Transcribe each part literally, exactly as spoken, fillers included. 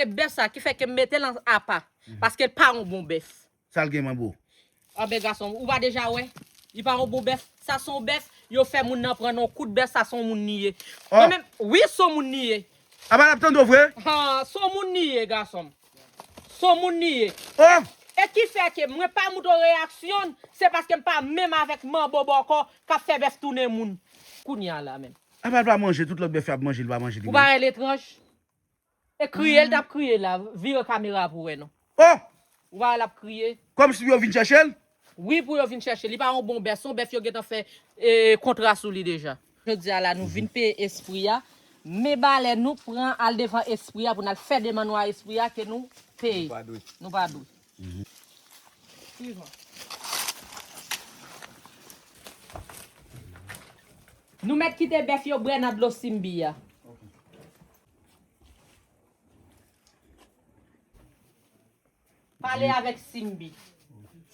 Se bèf sa ki fè ke m mete l apa. Paske l pa yon bon bèf. Sa l gen, manbo? Anben, gason, ou pa deja wè? Li pa yon bon bèf. Sa se yon bèf, yo fè moun nan pran yon kout bèf, sa se yon moun li ye. Mwen menm, wi, se yon moun li ye. Apa n ap tande w vre? Ha, se yon moun li ye, gason m. Se yon moun li ye. E ki fè ke mwen pa montre reyaksyon l, se paske m pa menm avèk manbo bòkò k ap fè bèf tounen moun. Kounye a la menm. Apa l pa manje, tout lòt bèf y ap manje, li pa manje li menm. Ou pa wè letranj? E kriye l t ap kriye la, vire kamera pou wè non. Ou pa wè l ap kriye? Kòmsi pou yo vin chèche l? Wi, pou yo vin chèche l. Li pa yon bon bèf, se yon bèf yo gentan fè e, kontra sou li deja. Jodi a la, nou vin peye espri a. Men balè nou pran al devan espri a pou n al fè demann nou a espri a ke nou peye. Nou pa dwe. Nou pa dwe. Suiv mwen. Nou mèt kite bèf yo bwè nan dlo Simbi a. Pale avèk Simbi.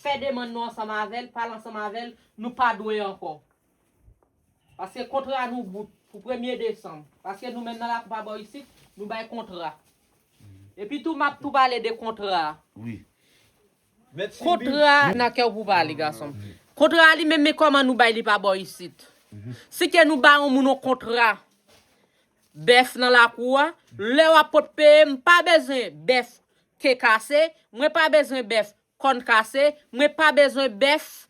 Fè demann nou ansanm avè l, pale ansanm avè l, nou pa dwe ankò. Paske kontra nou bout pou premye desanm. Paske nou menm nan lakou pa bò isit, nou bay kontra. Epi tou, m ap tou pale de kontra a. Wi. Kontra a nan kè w pou pale, gason m. Kontra a li menm, men kòman nou bay li pa bò isit. Si ke nou ba yon moun yon kontra, bèf nan lakou a, lè w ap pot peye, m pa bezwen bèf ke kase, mwen pa bezwen bèf kòn kase, mwen pa bezwen bèf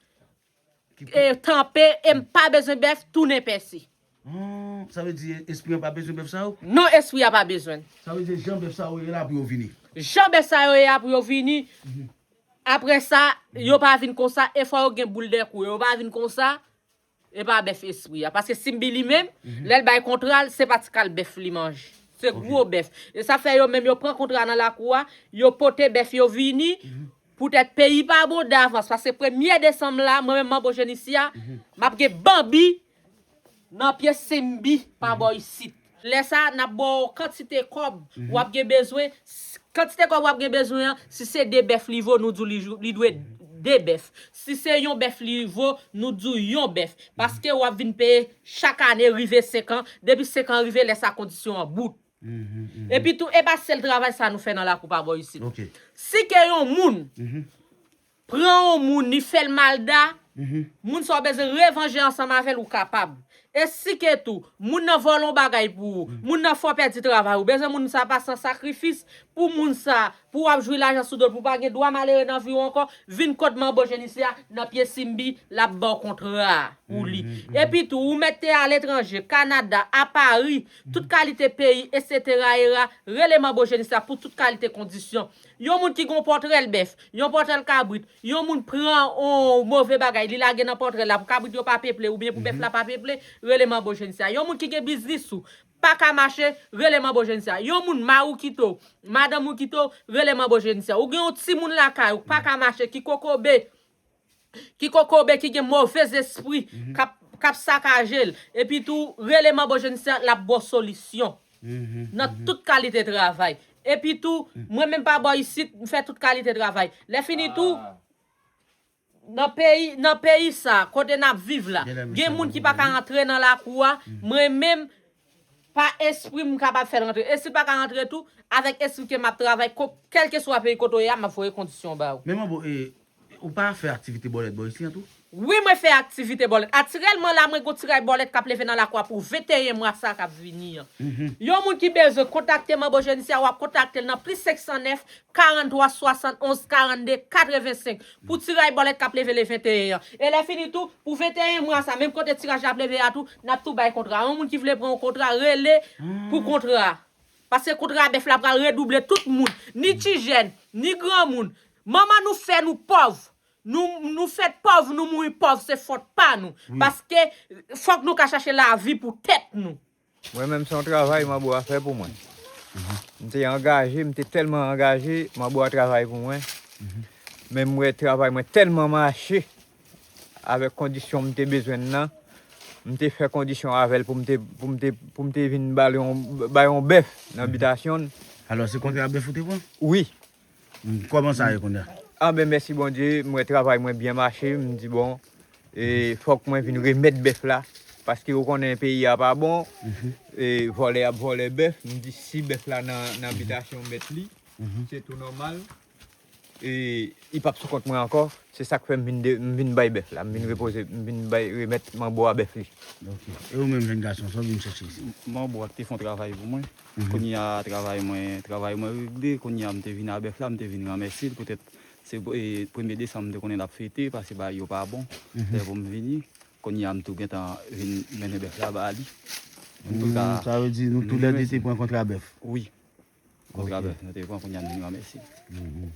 e, tanpe, e m pa bezwen bèf tounen pèse. Hmm, sa vle di espri an pa bezwen bèf sa yo? Non, espri a pa bezwen. Sa vle di jan bèf sa yo ye la pou yo vini. Jan bèf sa yo ye a pou yo vini. Apre sa, yo pa vin konsa, e fò yo gen boul de kou. Yo pa vin konsa, e pa bèf espri a. Paske Simbi li menm, lè l bay kontra l, se pa ti kal bèf li manje. Se gwo bèf. E sa fè yo menm, yo pran kontra nan lakou a, yo pote bèf yo vini, poutèt peyi pa bon davans. Paske premye desanm la, mwen menm Manbo Jenisia, m ap gen banbi nan pye Simbi pa bò isit. Lè sa, n ap ba w kantite kòb w ap gen bezwen. S-, kantite kòb w ap gen bezwen an, si se de bèf li vo, nou di w li, li dwe de bèf. Si se yon bèf li vo, nou di w yon bèf. Paske w ap vin peye chak ane rive senk an. Depi senk an rive, lè sa kondisyon an bout. Epi tou, e pa sèl travay sa nou fè nan lakou pa bò isit. Si ke yon moun pran yon moun, li fè l malda, moun sa w bezwen revanje ansanm avè l, ou kapab. E si ke tou, moun nan vòlè yon bagay pou ou, moun nan fè w pèdi travay, ou bezwen moun sa pase an sakrifis pou moun sa, pou w ap jwi lajan sou do l, pou w pa gen dwa malere nan vi w ankò, vin kot Manbo Jenisia nan pye Simbi, l ap ba w kontra a pou li. Epi tou, ou mèt te aletranje, Kanada, a Pari, tout kalite peyi, etsetera, era, rele Manbo Jenisia pou tout kalite kondisyon. Yon moun ki gen yon pòtrèl bèf, yon pòtrèl kabrit, yon moun pran yon move bagay, li lage nan pòtrèl la pou kabrit yo pa peple oubyen pou bèf la pa peple, rele Manbo Jenisia. Yon moun ki gen biznis ou pa ka mache, rele Manbo Jenisia. Yon moun mari w kite w, madanm ou kite w, rele Manbo Jenisia. Ou gen yon timoun lakay ou pa ka mache, ki kokobe, ki kokobe, ki gen movez espri, k ap, k ap sakaje l. Epi tou, rele Manbo Jenisia, l ap ba w solisyon. Nan tout kalite travay. Epi tou, mwen menm pa bò isit, m fè tout kalite travay. Lè fini tou, nan peyi, nan peyi sa, kote n ap viv la, gen moun ki pa ka rantre nan lakou a, mwen menm, pa espri m kapab fè l rantre. E si l pa ka rantre tou, avèk espri ke m ap travay, ko-, kèlkeswa peyi kote w ye a, m ap voye kondisyon ba ou. Men Manbo, e, ou pa fè aktivite bòlèt bò isi an tou? Wi, mwen fè aktivite bòlèt. Aktyèlman la, mwen gon tiray bòlèt k ap leve nan lakou a pou venteyen mwa sa k ap vini an. Yon moun ki bezwen kontakte Manbo Jenisia, w ap kontakte l nan plis senk san nèf, karant twa, swasannonz, karannde, katrevensenk. Pou tiray bòlèt k ap leve le venteyen an. E lè fini tou, pou venteyen mwa sa, menm kote tiraj la ap leve a tou, n ap tou bay kontra. Yon moun ki vle pran yon kontra, rele pou kontra. Paske kontra bèf la pral redouble tout moun. Ni ti jèn, ni granmoun. Manman nou fè nou pòv. Nou, nou fèt pòv, nou mouri pòv, se fòt pa nou. Paske fòk nou ka chache lavi pou tèt nou. Mwen menm se yon travay Manbo a fè pou mwen. M te angaje, m te tèlman angaje, Manbo a travay pou mwen. Men m wè travay mwen tèlman mache avèk kondisyon m te bezwen nan. M te fè kondisyon avè l pou m te, pou m te, pou m te vin ba l yon, bay yon bèf nan bitasyon l. Alò, se kontra bèf ou te pran? Wi. Kòman sa ye kounye a? Anben, mèsi Bondye, m wè travay mwen byen mache, m di bon, e, fòk mwen vin remèt bèf la. Paske ou konnen peyi a pa bon, e, vòlè ap vòlè bèf, m di si bèf la nan, nan bitasyon mèt li, se tou nòmal. E, li p ap sou kont mwen ankò, se sa k fè m vin, de, m vin bay bèf la, m vin repoze, m vin bay, remèt manbo a bèf li. Ok. E ou menm, jèn gason, sa w vin chèche isit? Manbo a ki te fè yon travay pou mwen. Kounye a, travay mwen, travay mwen regle, kounye a, m te vin a bèf la, m te vin ranmèsi l, poutèt se e, premye desanm m te konnen l ap fete, paske bagay yo pa bon. Lè pou m vini, kounye a, m tou gentan vin mennen bèf la ba li. M tou ka. Sa vle di, nou toulède te pran kontra bèf? Wi. Kontra bèf nou te pran, kounye a, m vin ranmèsi l.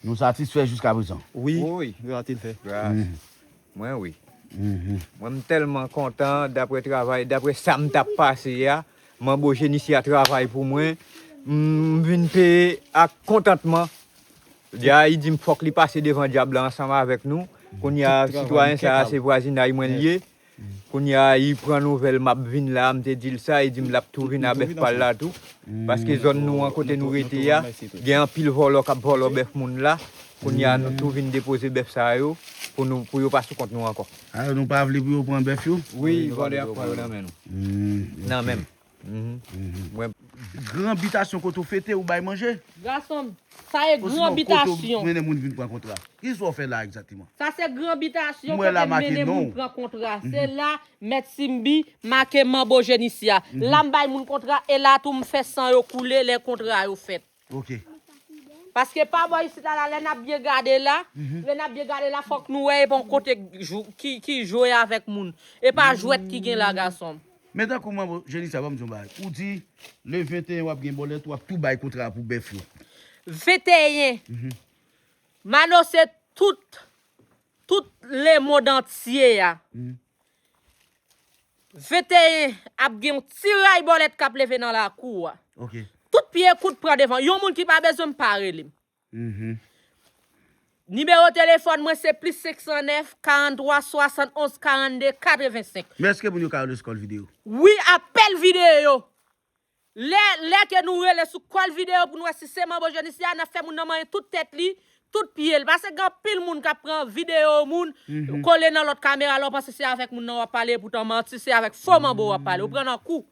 Nou satisfè jiskaprezan? Wi, gras a l fè. Gras. Mwen, wi. Mwen, m tèlman kontan, daprè travay, daprè sa m t ap pase a, manbo Jenisia travay pou mwen, m vin peye ak kontantman. Dja, li di m fòk li pase devan dyab la ansanm avèk nou. Kounye a, sitwayen sa a, se vwazinay mwen l ye. Kounye a, li pran nouvèl m ap vin la, m te di l sa, li di m l ap tou vin a bèf pa l la tou. Paske zòn nou an, kote nou rete a, gen anpil vòlò k ap vòlò bèf moun la. Kounye a, nou tou vin depoze bèf sa yo pou nou, pou yo pa sou kont nou ankò. Alò, nou pa vle pou yo pran bèf yo? Wi, vòlè a pran yo nan men nou. Nan men m. Mwen. Gran bitasyon kote w fete, ou bay manje? Gason m, sa e gran bitasyon. Kote w mennen moun vin pran kontra? Kisa w fè la egzakteman? Sa se gran bitasyon kote m mennen moun pran kontra. Se la, Mèt Simbi make manbo Jenisia. La m bay moun kontra, e la tou m fè san yo koule lè kontra yo fèt. Ok. Paske pa bò isit la, la, lè n ap byen gade la, lè n ap byen gade la, fòk nou wè e pa yon kote ki, ki jwe avèk moun. E pa jwèt ki gen la, gason m. Men tankou manbo Jenisia, ban m di w yon bagay. Ou di le venteyen w ap gen bòlèt, w ap tou bay kontra pou bèf yo. Venteyen. Mano se tout, tout lemonn antye a. Venteyen ap gen yon ti ray bòlèt k ap leve nan lakou a. Tout pye kout pran devan. Yon moun ki pa bezwen m pa rele m. Nimewo telefòn mwen se plis senk san nèf, karant twa, swasannonz, karannde, katrevensenk. Men èske moun yo ka rele w sou kòl videyo? Wi, apèl videyo. Lè, lè ke nou rele sou kòl videyo pou n wè si se manbo Jenisia, n ap fè moun nan manyen tout tèt li, tout pye l. Paske gen anpil moun k ap pran videyo moun, kole nan lòt kamera, lè w panse se avèk moun nan w ap pale, epoutan manti, se avèk fo manbo w ap pale. Ou pran nan kou.